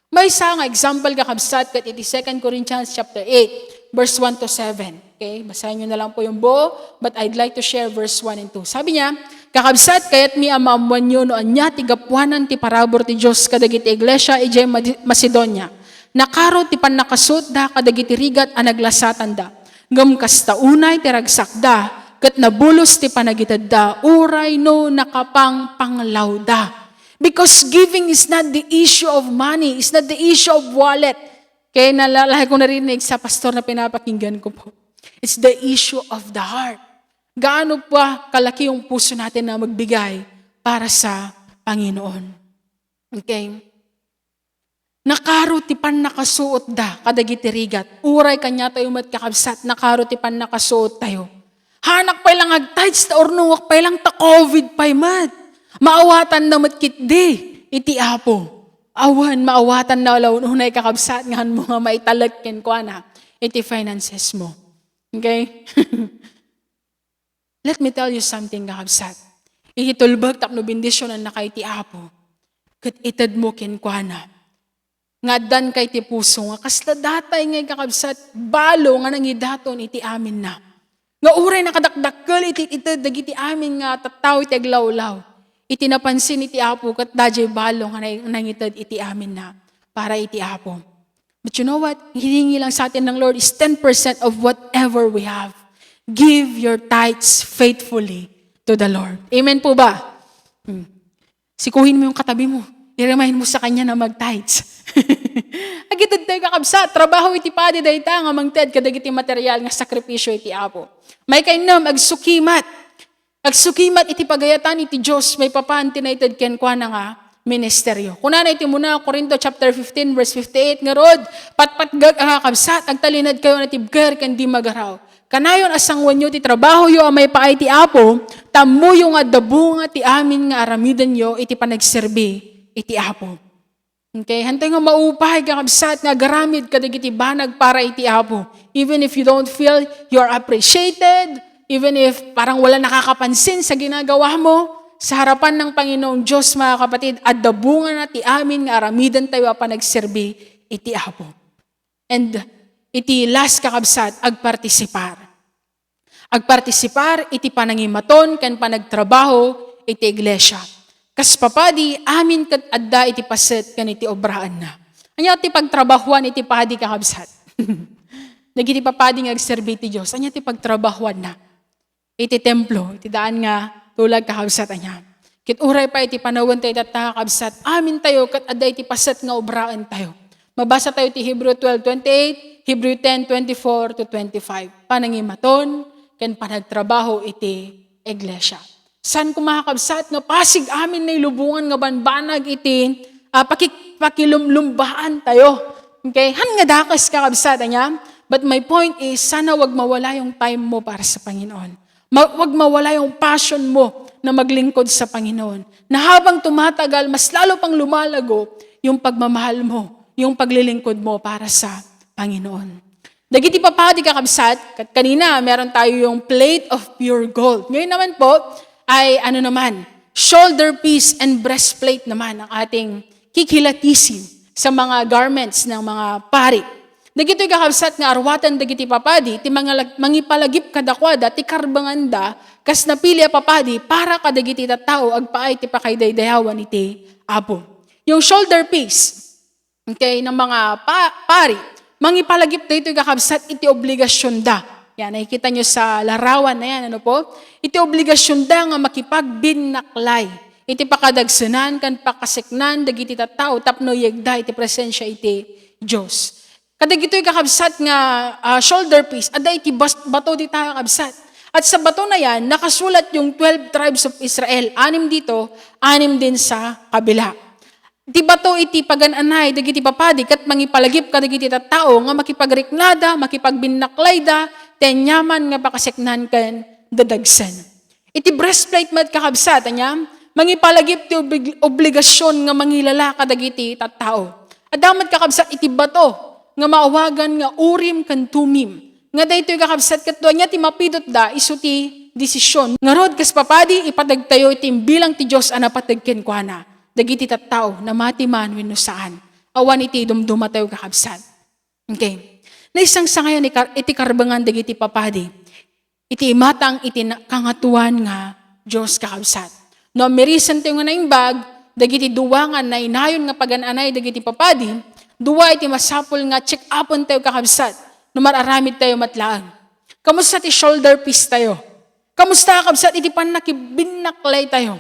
Maysa nga example, kakabsat, ket iti Second Corinthians chapter eight, verse one to seven. Okay? Basahin niyo na lang po yung buo, but I'd like to share verse one and two. Sabi niya, "Kakabsat, kayatmi a maammoanyo no ania ti gapuanan ti parabur ti Dios kadagiti iglesia idiay Madi-, Macedonia. Nakaro ti pannakasuotda kadagiti rigat a naglasatanda. Ngem kasta unay ti ragsakda, ket nabulos ti panagitedda, uray no nakapangpanglawda." Because giving is not the issue of money, it's not the issue of wallet. Kaya nalalahay ko narinig sa pastor na pinapakinggan ko po. It's the issue of the heart. Gaano pa kalaki yung puso natin na magbigay para sa Panginoon? Okay? Nakaro ti pannakasuotda kadagiti rigat. Uray kaniatayo met, kakabsat, nakaro ti pannakasuot tayo. Haanak pay lang agtithes ta urnongak pay lang ta covid pay met. Maawatanna met ketdi iti Apo. Awan, maawatanna la unay, kakabsat, nga hanmo nga maitalek kenkuana iti finances mo. Okay? Let me tell you something, kakabsat. Iti tulbek tapno bendisionannaka iti Apo, ket itedmo kenkuana nga addanka iti puso nga kasla datay nga, kakabsat, balo nga nangidaton iti aminna. Nga uray nakadakdakkel iti ited dagiti amin nga tattao iti aglawlaw, iti napansin iti Apo ket daydiay balo nga nang-, nangited iti aminna para iti Apo. But you know what? Hiningi lang sa atin ng Lord is ten percent of whatever we have. Give your tithes faithfully to the Lord. Amen po ba? Hmm. Sikuhin mo yung katabi mo. I-remind mo sa kanya na mag-tithes. Agited tayo, kakabsat. Trabaho iti padi dayta nga mangted kadagiti material nga sakripisyo iti Apo. May kainnem, agsukimat. Agsukimat iti pagayatan iti Dios maipapan ti naited kenkuana nga ministerio. Kunana iti umuna Corinto chapter fifteen, verse fifty-eight, ngarud, patpatgek a kakabsat, agtalinaedkayo a natibker ken di magaraw. Kanayon a sanguenyo ti trabahoyo a maipaay ti Apo, ta ammoyo nga adda bunga ti amin nga aramidenyo iti panagserbi iti Apo. Okay? Hantay nga maupay, kakabsat, nga agaramid kadagiti banag para iti Apo. Even if you don't feel you are appreciated, even if parang wala nakakapansin sa ginagawa mo, sa harapan ng Panginoong Diyos, mga kapatid, adda bunga na ti amin nga aramiden tayo a panagserbi iti Apo. And iti last, kakabsat, agpartisipar. Agpartisipar iti panangimaton ken panagtrabaho iti iglesia. Kas papadi, amin ket adda iti paset ken iti obraanna. Ania ti pagtrabahuan iti padi, kakabsat? Dagiti papadi nga agserbi ti Dios, ania ti pagtrabahuanna? Iti templo, iti daan nga tulag, kakabsat, ania? Ket uray pay iti panawen tayo tatta, kakabsat, amin tayo ket adda iti paset nga obraen tayo. Mabasa tayo ti Hebreo twelve twenty-eight, Hebreo ten twenty-four to twenty-five. Panangimaton, ken panagtrabaho iti iglesia. Saan koma, kakabsat, nga pasig amin nailubongan nga banbanag iti, ah, paki-, pakilumlumbaan tayo. Okay? Han nga dakes, kakabsat, anya? But my point is, sana wag mawala yung time mo para sa Panginoon. Ma-, wag mawala yung passion mo na maglingkod sa Panginoon. Na habang tumatagal, mas lalo pang lumalago yung pagmamahal mo, yung paglilingkod mo para sa Panginoon. Dagiti papadi, kakabsat, kat-, kanina meron tayo yung plate of pure gold. Ngayon naman po ay ano naman, shoulder piece and breastplate naman ang ating kikilatisin sa mga garments ng mga pari. Dagitoy, kakabsat, nga arwatan dagiti papadi ti mangalag-, mangipalagip kadakuada ti karbenganda kas napili a papadi para kadagiti tattao agpaay ti pakadaydayawan iti Apo. Yung shoulder piece, okay, ng mga pa-, pari, mangipalagip daytoy, kakabsat, iti obligasyonda. Yan, nakikita nyo sa larawan na yan, ano po? Iti obligasyonda nga makipagbinnaklay iti pakadagsenan ken pakaseknan dagiti tattao tapno yegda iti presensia iti Dios. Kadagitoy, kakabsat, nga, ah, shoulder piece, adda iti bas-, bato dita, kakabsat. At sa bato na yan, nakasulat yung twelve tribes of Israel. Anim dito, anim din sa kabila. Ti bato iti pagan-anay dagiti papadi ket mangipalagip kadagiti tattao nga makipagriknada, makipagbinaklayda, ti aniaman nga pakaseknan ken dadagsen. Iti breastplate met, kakabsat, ania, mangipalagip ti oblig-, obligasion nga mangilala kadagiti tattao. Adda met, kakabsat, iti bato nga maawagan nga Urim ken Tumim. Nga daytoy, kakabsat, ket ania ti mapidutda isu ti desisyon. Ngarud, kas papadi, ipateg tayo iti imbilang ti Dios a napateg kenkuana. Dagiti tattao, namati man wenno saan. Awan iti idumduma tayo, kakabsat. Okay. Naisangsangayan ni kar-, iti karbengan dagiti papadi. Iti imatang iti na-, kangatoan nga Dios, kakabsat. No, ammirisan tayo nga naimbag, dagiti dua nga nainayon nga pagan-anay dagiti papadi, dua iti masapul nga check-upen tayo, kakabsat, no mar-aramid tayo met laeng. Kamusta ti shoulder piece tayo? Kamusta, kakabsat, iti pannakibinnaklay tayo?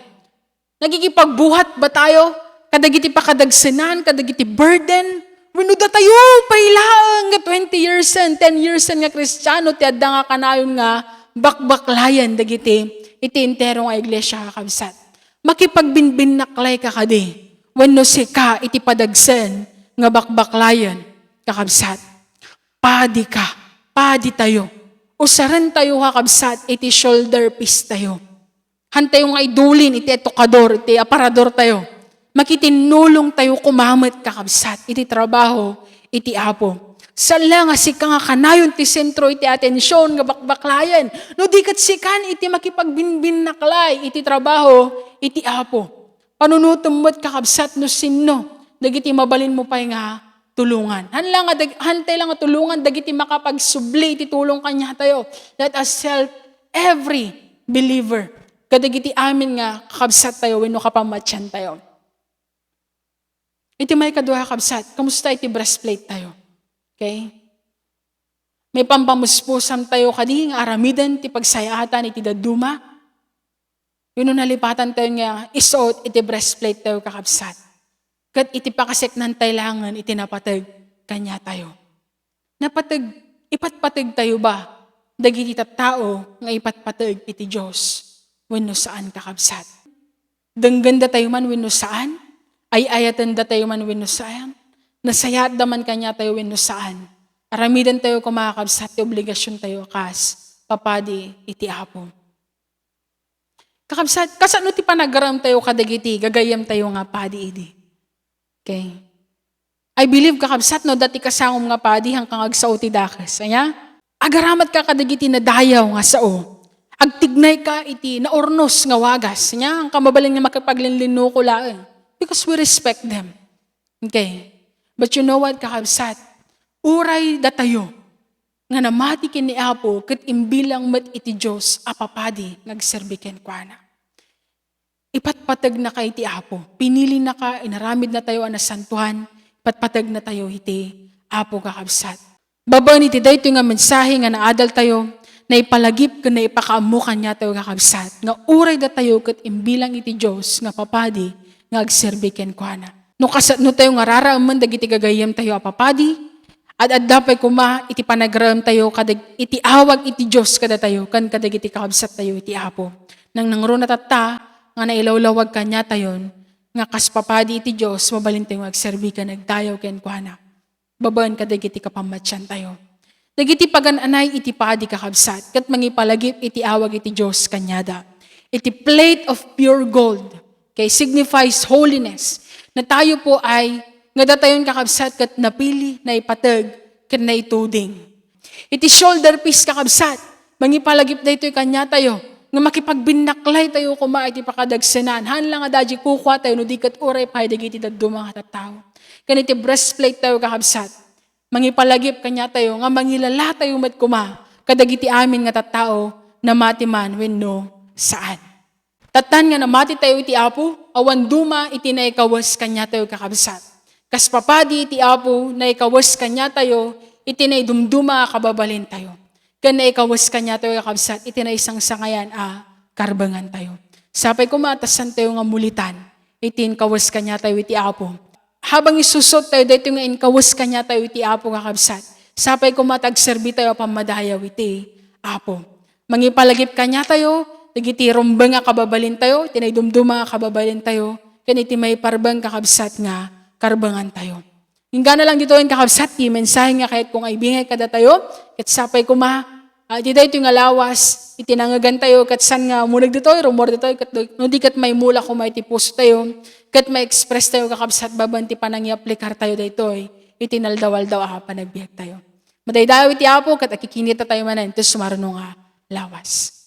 Nagikipagbuhat ba tayo kadagiti pakadagsenan, kadagiti burden? Wenno datayo pay laeng nga twenty years and ten years and nga Kristiano ti adda nga kanayon nga bakbaklayan dagiti iti entero nga iglesia, kakabsat. Makipagbinbinnaklay ka kadi wenno sika iti padagsen nga bakbaklayan, kakabsat. Padi ka, padi tayo. Usaren tayo, kakabsat, iti shoulder piece tayo. Hantayo nga idulin iti tukador, iti aparador tayo. Makitinnulong tayo kumamet, kakabsat, iti trabaho iti Apo. Saan la nga sika nga kanayon ti sentro iti atension nga bakbaklayan. No di ket sikan iti makipagbinbinnaklay iti trabaho iti Apo. Panunotem met, kakabsat, no sinno dagiti mabalin mo pay nga tulongan. Han la nga dag-, hantay la nga tulongan dagiti makapagsubli iti tulong kaniatayo. Let us help every believer. Kadagiti amin nga kakabsat tayo wenno kapamatian tayo. Iti maikadua, kakabsat, kamusta iti breastplate tayo? Okay? Maipampamuspusan tayo kadi nga aramiden ti pagsayaatan iti dadduma? Wenno nalipatan tayo nga isuot iti breastplate tayo, kakabsat? Ket iti pakaseknan tayo laengen iti napateg kaniatayo. Napateg, ipatpateg tayo ba dagiti tattao nga ipatpateg iti Dios wenno saan, kakabsat? Denggenda tayo man wenno saan? Ay-ayatenda tayo man wenno saan? Nasayaatda man kaniatayo wenno saan? Aramiden tayo koma, kakabsat, ti obligasion tayo kas papadi iti Apo. Kakabsat, kasano ti panagaram tayo kadagiti gagayyem tayo nga padi idi? Okay. I believe, kakabsat, no, dati kasangom nga padi, hangka nga agsao ti dakes. Ania? Agaramat ka kadagiti nadayaw nga sao. Agtignay ka iti naurnos nga wagas. Ania? Hangka mabalin nga makipaglinlinuko laeng. Because we respect them. Okay. But you know what, kakabsat? Uray datayo nga namati ken ni Apo ket imbilang met iti Dios a papadi nga agserbi kenkuana. Ipatpategnaka iti Apo. Pinilinaka, inaramidnatayo a nasantoan, ipatpategnatayo iti Apo, kakabsat. Babaen iti daytoy nga mensahe nga naadaltayo, naipalagip ken naipakaammo kaniatayo, kakabsat, nga uray datayo ket imbilang iti Dios nga papadi nga agserbi kenkuana. No kasano tayo nga raraemen dagiti gagayyemtayo a papadi, Ad-adda pay koma iti panagraemtayo kadag-, iti awag iti Dios kadatayo, ken kadagiti kakabsattayo iti Apo. Nangnangruna tatta nga nailawlawag kaniatayon nga kas papadi iti Dios, mabalintayo nga agserbi ken agdayaw kenkuana babaen kadagiti kapammatiantayo. Dagiti pagan-anay iti padi, kakabsat, ket mangipalagip iti awag iti Dios kaniada. Iti plate of pure gold, okay, signifies holiness. Na tayo po ay, nga datayon, kakabsat, ket napili, naipateg, ken naituding. Iti shoulder piece, kakabsat, mangipalagip daytoy kaniatayo, nga makipagbinnaklay tayo koma iti pakadagsenan. Haan la nga adda kukuatayo no di ket uray pay dagiti dadduma nga tattao. Ken iti breastplate tayo, kakabsat, mangipalagip kaniatayo nga mangilala tayo met koma kadagiti amin nga tattao, namati man wenno saan. Tattan nga namati tayo iti Apo, awan duma iti naikawes kaniatayo, kakabsat. Kas papadi iti Apo, naikawes kaniatayo iti naidumduma a kababalintayo. Ken naikawes kaniatayo, kakabsat, iti naisangsangayan a karbengantayo. Sapay koma ta saantayo nga mulitan iti inkawes kaniatayo iti Apo. Habang isusot tayo daytoy nga inkawes kaniatayo iti Apo, kakabsat, sapay koma ta agserbi tayo a pammadayaw iti Apo. Mangipalagip kaniatayo dagiti rumbeng a kababalintayo, iti naidumduma a kababalintayo, ken iti maiparbeng, kakabsat, nga karbengantayo. Inggana lang ditoy, kakabsat, ti mensahe nga kayatko nga ibingay kadatayo, ket sapay koma, ah, iti daytoy nga lawas, iti nangngegantayo, ket saan nga umuneg ditoy, rummuar ditoy, ket no di ket maimula koma iti pusotayo, ket ma-express tayo, kakabsat, babaen ti panangiaplikartayo daytoy iti inaldaw-aldaw a panagbiagtayo. Madaydayaw iti Apo, ket akikinita tayo manen iti sumaruno nga lawas.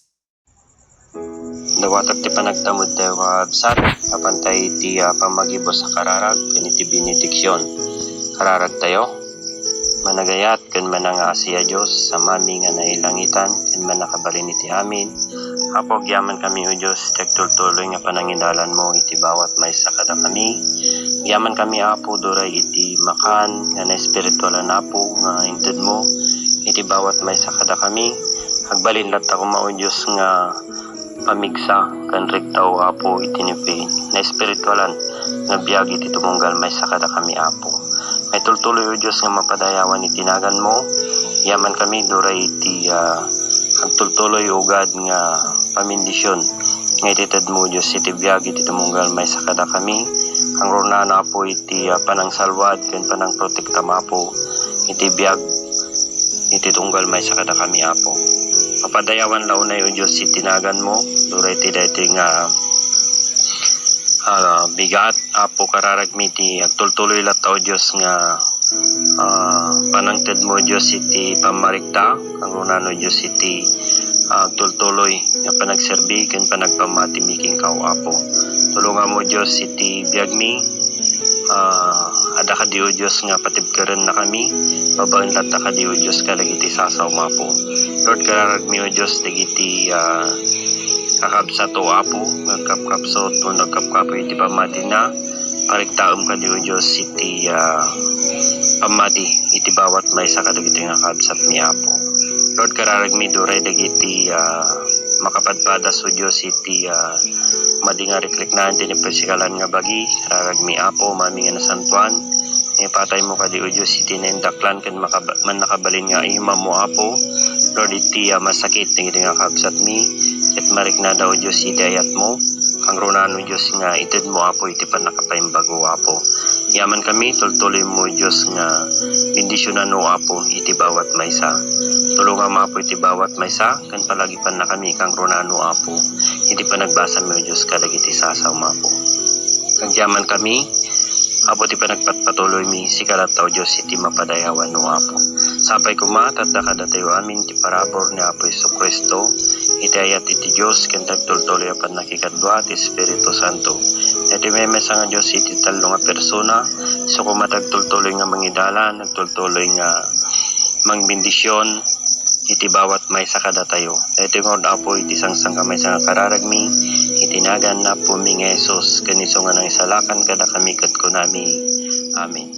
Dawatek ti panagtamudtayo, kakabsat, apan tayo iti, ah, pammagibus a kararag ken iti benediksion. Kararagtayo. Managayat ken manangaasi a Dios, Amami nga nailangitan ken mannakabalin iti amin. Apo, agyamankami, O Dios, ti agtultuloy nga panangidalanmo iti bawat maysa kadakami. Agyamankami, Apo, duray iti makan nga naespiritualan, Apo, nga intedmo iti bawat maysa kadakami. Agbalin latta koma, O Dios, nga pamigsa ken rikta, O Apo, iti naespiritualan nga biag iti tumunggal maysa kadakami, Apo. Maitultuloy, O Dios, nga mapadayawan iti naganmo. Agyamankami duray iti, ah, agtultuloy, O God, nga pamindision nga itedmo, O Dios, iti biag iti tumunggal maysa kadakami. Kangrunaan, Apo, iti, ah, panangsalwad ken panangprotektam, Apo, iti biag iti tunggal maysa kadakami, Apo. Papadayawan la unay, O Dios, iti naganmo, duray iti daytoy nga, ah, bigat, Apo, kararagmi ti agtultuloy latta, O Dios, nga, ah, panangtedmo, O Dios, iti pammarikta, kangrunaan, O Dios, iti, ah, agtultuloy nga panagserbi ken panagpammatimi kenka, O Apo. Tulongam, O Dios, iti biagmi, ah, adda kadi, O Dios, nga patibkerennakami, babaen latta kadi, O Dios, kadagiti sasawam, Apo. Lord, kararagmi, O Dios, dagiti, ah, kakabsat, O Apo, nga agkapkapsut wenno agkapkapoy iti pammatina. Pariktaem kadi, O Dios, iti, ah, pammati iti bawat maysa kadagiti nga kakabsatmi, Apo. Lord, kararagmi duray dagiti, ah, makapadpadas, O Dios, iti, ah, madi nga rikriknaan ti napisikalan nga bagi. Kararagmi, Apo, Amami nga nasantoan, nga ipataymo kadi, O Dios, iti naindaklan ken makab-, mannakabalin nga imam, O Apo. Lord, iti, ah, masakit dagiti nga kakabsatmi, ket mariknada, O Dios, iti ayatmo. Kangrunaan, O Dios, nga itedmo, Apo, iti pannakapaimbago, Apo. Agyamankami, tultuloymo, O Dios, nga bendisionan, O Apo, iti bawat maysa. Tulongam, Apo, iti bawat maysa, ken palagipannakami, kangrunaan, O Apo, iti panagbasami, O Dios, kadagiti sasawam, Apo. Agyamankami, Apo, ti panagpatpatuloymi, sika latta, O Dios, iti mapadayawan, O Apo. Sapay koma, ta adda kadatayo amin ti parabur ni Apo Jesu-Cristo, iti ayat iti Dios, ken ti agtultuloy a pannakikadua ti Espiritu Santo. Iti maymaysa nga Dios iti tallo nga persona, isu koma ti agtultuloy nga mangidalan, agtultuloy nga mangbendision iti bawat maysa kadatayo. Daytoy nga, Apo, iti sangsangamaysa nga kararagmi, iti nagan ni Apomi nga Jesus, ken isu nga nangisalakan kadakami ket kunami, Amen.